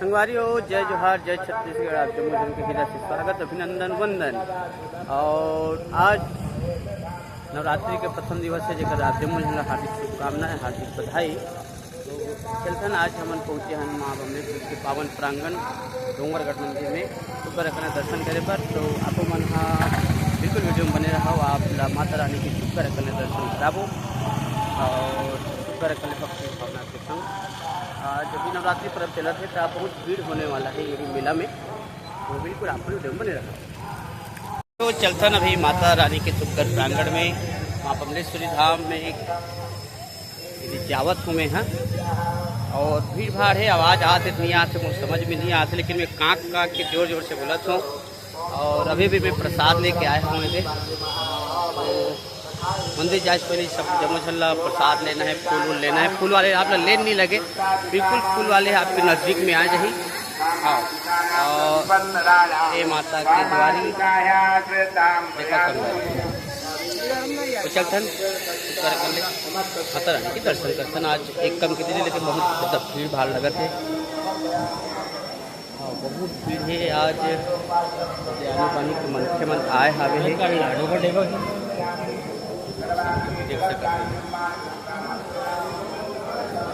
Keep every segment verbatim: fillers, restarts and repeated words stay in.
संगवारी हो, जय जोहार, जय छत्तीसगढ़। आप जम्मो झन के हृदय से स्वागत, अभिनंदन, वंदन। और आज नवरात्रि के प्रथम दिवस हे, जेकर आप जम्मो झन ला हार्दिक शुभकामनाएं, हार्दिक बधाई। तो चलथन, आज हमन पहुँचे हन माँ बमलेश्वरी के पावन प्रांगण डोंगरगढ़ मंदिर में सुग्घर अकन दर्शन करे बर। तो आपो मन हा बिल्कुल वीडियो में बने रहो, आप ला माता रानी के सुग्घर अकन दर्शन कराबो और सुग्घर अकन भक्ति भावना के संग। आज अभी नवरात्रि पर्व चलत हे, तो बहुत भीड़ होने वाला है ये मेला में, तो बिल्कुल आप वीडियो में बने रहो। तो चलथन अभी माता रानी के सुग्घर प्रांगण में, माँ बमलेश्वरी धाम में एक यदि जावत हूँ मैं, हाँ। और भीड़ भाड़ है, आवाज़ आत है, नहीं आत है, मोर समझ में नहीं आत है, लेकिन मैं कांक कांक के जोर जोर से बोलत हूँ। और अभी भी मैं प्रसाद लेके आया हूँ इधर। तो मंदिर जाए से पहले सब जम्मो झन ला प्रसाद लेना है, फूल वूल लेना है। फूल वाले आप ला लेन नहीं लगे, बिल्कुल फूल वाले आपके नज़दीक में आ जाही। हाँ, और ये माता के दुआरी देखा कर। तो चलथन, शुक्र कर ले, माता रानी के दर्शन करथन। आज एक कम के दिन, लेकिन बहुत ज्यादा भीड़ भाड़ लगत हे। हाँ, बहुत भीड़ हे आज। आनी बानी के मनखे मन आए हावे हे। देख सकत हे।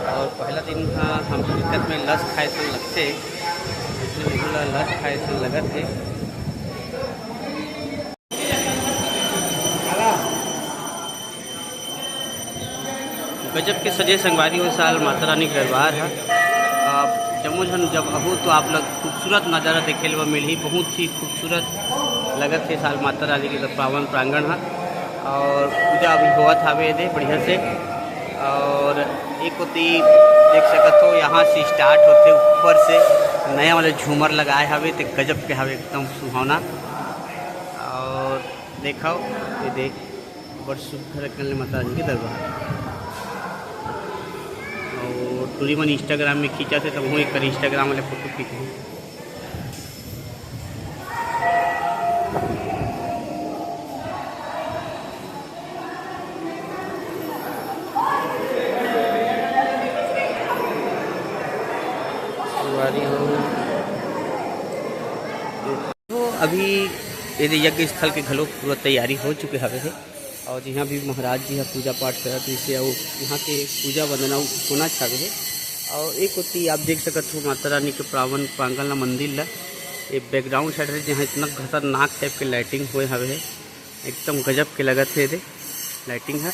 और पहला दिन ह हम हकीकत में लस खाए सन लगथे, इसलिए मुझे लस खाए सन लगत हे। गजब के सजे संगवारी हो साल माता रानी के दरबार ह। आप जम्मो झन जब अहो तो आप लोग खूबसूरत नज़ारा देखे ले मिलही, बहुत ही खूबसूरत लगत हे साल माता रानी के पावन प्रांगण ह। और पूजा अभी होवत हावे एदे बढ़िया से। और एक कोती देख सकत हो, यहाँ से स्टार्ट होते ऊपर से नया वाले झूमर लगाए हावे, ते गजब के हावे, एकदम सुहावना। और देखो, ये देख, बड़ सुग्घर अकन ले माता रानी के दरबार। और टूरी मन Instagram में खींचा थे, तब एक इंस्टाग्राम वाले फोटो खींचे। संगवारी हो, तो अभी ये यज्ञ स्थल के घलो पूरा तैयारी हो चुके हवे हे। और यहाँ भी महाराज जी ह पूजा पाठ करत रहिसे, अउ यहाँ के पूजा वंदना होना चाहवे हे। और एक ओती आप देख सकत हो माता रानी के पावन प्रांगण ला, मंदिर ला। ये बैकग्राउंड साइड हे, जहाँ इतना खतरनाक टाइप के लाइटिंग होए हवे हे, एकदम गजब के लगत हे एदे लाइटिंग ह।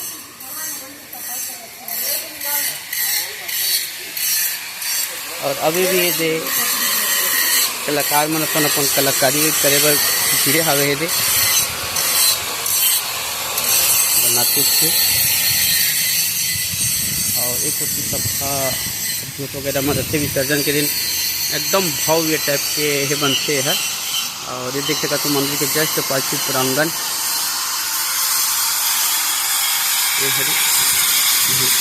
और अभी भी ये दे कलाकार मन अपन अपन कलाकारी करे बर भिड़े हावे हे दे बनाते थे। और एक ओती सबका जोत वगैरह मन रथे विसर्जन के दिन, एकदम भव्य टाइप के हे बनथे ह। और ये देख सकत हो मंदिर के just पाछू प्रांगण, ये हरे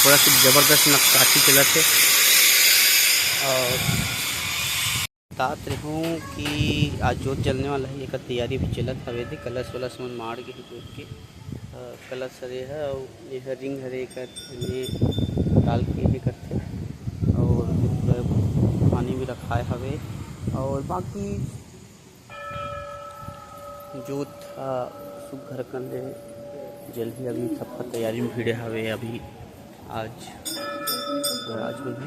थोड़ा सा जबरदस्त नक्काशी चलत हे। और बतात रहूँ कि आज जोत जलने वाला है, एकर तैयारी भी चलत हवे दे, कलश वलश मन माड़ के जोत के, अ, कलश हरे ह, अउ ये ह रिंग हरे, एकर में डाल के ये करथे, और पूरा पानी भी रखाए हवे, और बाकी जोत ह सुग्घर कन ले जलही। अभी सबका तैयारी में भिड़े हवे अभी आज, आज मन ह।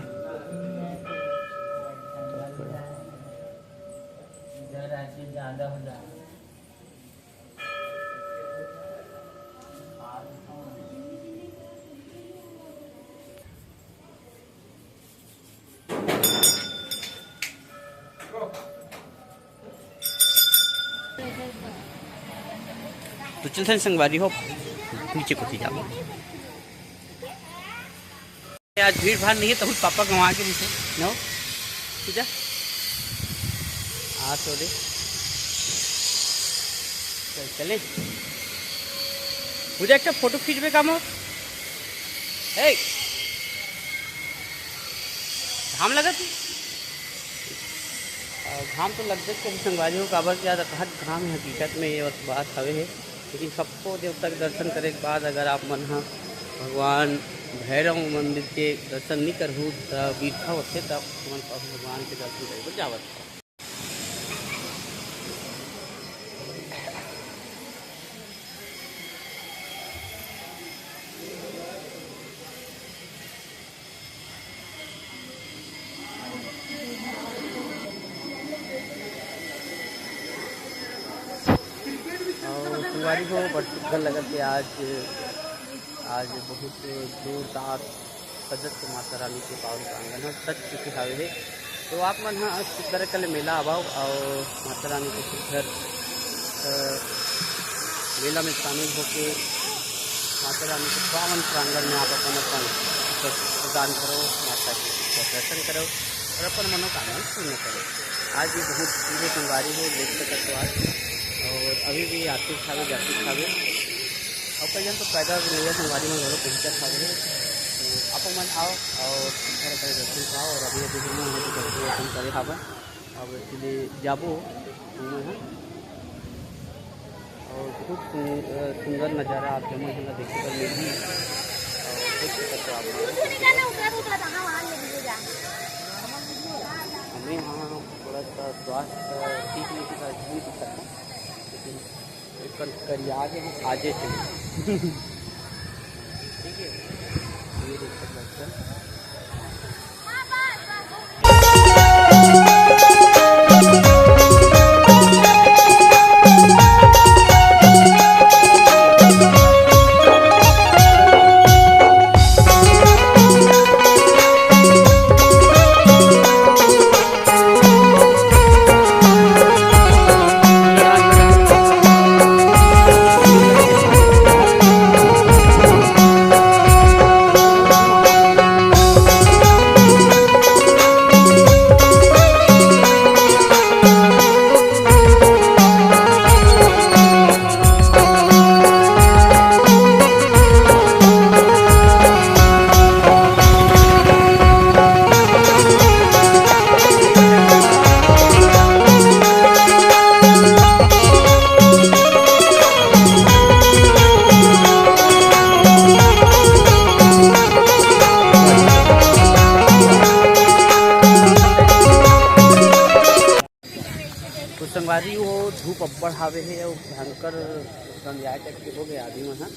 तो चलथन संगवारी हो, नीचे कोती जाबो। आज भीड़ भाड़ नहीं है, तो पापा कमा के नीचे नो पूजा। आ तो दे, चल चले। पूजा, एक ठो फोटो खींचबे का मोर? ए, घाम लगत हे? अ, घाम तो लगबे करही संगवारी हो, काबर कि आज अतहक घाम हे हकीकत में, ये बात हवे हे। लेकिन सबको देवता के दर्शन करे के बाद अगर आप मन ह भगवान भैरव मंदिर के दर्शन नहीं करहू, त बिरथा होथे, त आप मन भगवान के दर्शन करे बर जावत हो। अउ संगवारी हो, बड़ सुग्घर लगत हे आज, आज बहुत जोरदार सजत के माता रानी के पावन प्रांगण ह सज चुके हावे हे। तो आप मन ह सुग्घर कले मेला आवव अउ माता रानी के सुग्घर, अ, मेला में शामिल होके माता रानी के पावन प्रांगण में आप अपन, अपन प्रदान करो, माता के दर्शन करो और अपन मनोकामना पूर्ण करो। आज ये बहुत भीड़ संगवारी हो, देख सकत हो आज, और अभी भी आते खावे जाते खावे और कई जन तो पैदल नैया संगवारी मन घलो पहुँचत हवे। तो आप मन आओ और घर घर दर्शन पाओ। और अभी अभी हम लोग दर्शन वर्शन करे हावन, अब इसलिए जाबो घूमे हैं। और बहुत सुन-, अ, सुंदर नज़ारा आप जम्मो झन ला देखे बर मिलही। और देख सकत हो आप मन। हमें यहाँ थोड़ा सा स्वास्थ्य ठीक नहीं था, नहीं दिखा था, लेकिन एक कन करिया के हम आजे थे। ठीक है, ये देख सकते हैं। तो संगवारी हो, धूप अब्बड़ हावे हे अउ भयंकर संध्याय टाइप के हो गए आदमी मन ह।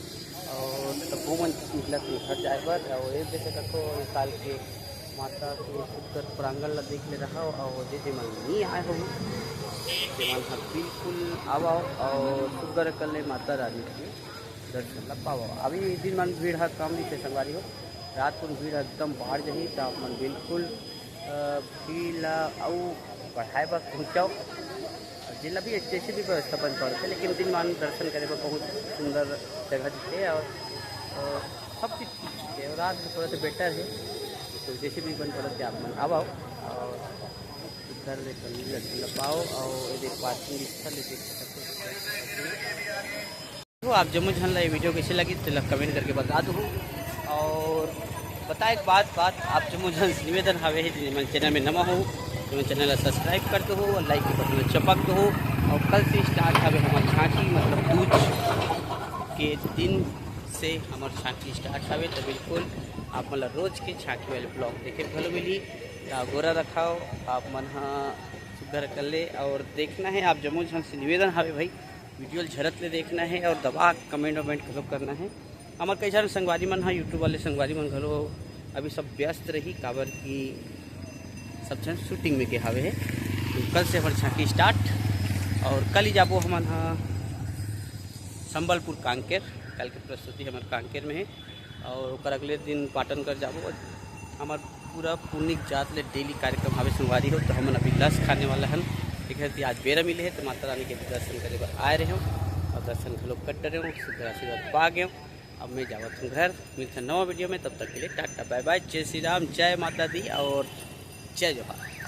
और तब्बो मन निकलत हे घर जाए बर। और ये देखे तको इस साल के माता के सुंदर प्रांगण ला देख ले रहा। और जे जे मन नहीं आए हो, ते मन ह बिल्कुल आवव और सुंदर कर ले माता रानी के दर्शन ला पावव। अभी दिन मन भीड़ ह कम रहिथे संगवारी हो, रात कुन भीड़ एकदम बाढ़ जही, त आप मन बिल्कुल, अ, भीड़ ला अउ बढ़ाए बर पहुँचव। अउ जेला भी जैसे भी व्यवस्था बन पड़थे, लेकिन दिन मान दर्शन करे बर बहुत सुंदर जगह दिखथे और, अ, सब चीज़ ठीक हे। और रात में थोड़ा सा बेटर हे, तो जैसे भी बन पड़थे आप मन आवव और इधर ले कल दर्शन ला पाओ। और ये देख पार्किंग स्थल हे, देख सकते हो। तो आप जम्मो झन ला ये वीडियो कैसे लगी, तेला कमेंट करके बता दो। और बता एक बात, बात आप जम्मो झन से निवेदन हावे हे, जे मन चैनल में नवा हो, तो मन चैनल ला सब्सक्राइब कर दो, लाइक के बटन ला चपक दो। और कल से स्टार्ट हावे हमार झांकी, मतलब दूज के दिन से हमार झांकी स्टार्ट हावे, तो बिल्कुल आप मन ला रोज के झांकी वाले ब्लॉग देखे घलो मिली। तो गोरा रखाओ, आप मन हा सुग्घर कर ले। और देखना है, आप जम्मो झन से निवेदन हावे भाई, वीडियो ल झरत ले देखना है और दबा कमेंट वमेंट घलो करना है। हमर कई झन संगवारी मन ह, YouTube वाले संगवारी मन घलो अभी सब व्यस्त रही, काबर कि सब झन शूटिंग में गे हावे हे। तो कल से हमर झांकी स्टार्ट और कल ही जाबो हमन ह संबलपुर कांकेर। कल के प्रस्तुति हमर कांकेर में हे और ओकर अगले दिन पाटनगढ़ जाबो। हमर पूरा पुरनिक जात ले डेली कार्यक्रम हावे संगवारी हो, तो हमन अभी लस खाने वाला हन। एक आज बेरा मिले हे, तो माता रानी के दर्शन करे बर आए रहे हूँ और दर्शन घलो कर डरे हूँ, सुंदर आशीर्वाद पा गए हूँ। अब मैं जावत हूँ घर, मिलते हैं नवा वीडियो में, तब तक के लिए टाटा बाय बाय, जय श्री राम, जय माता दी और जय जोहार।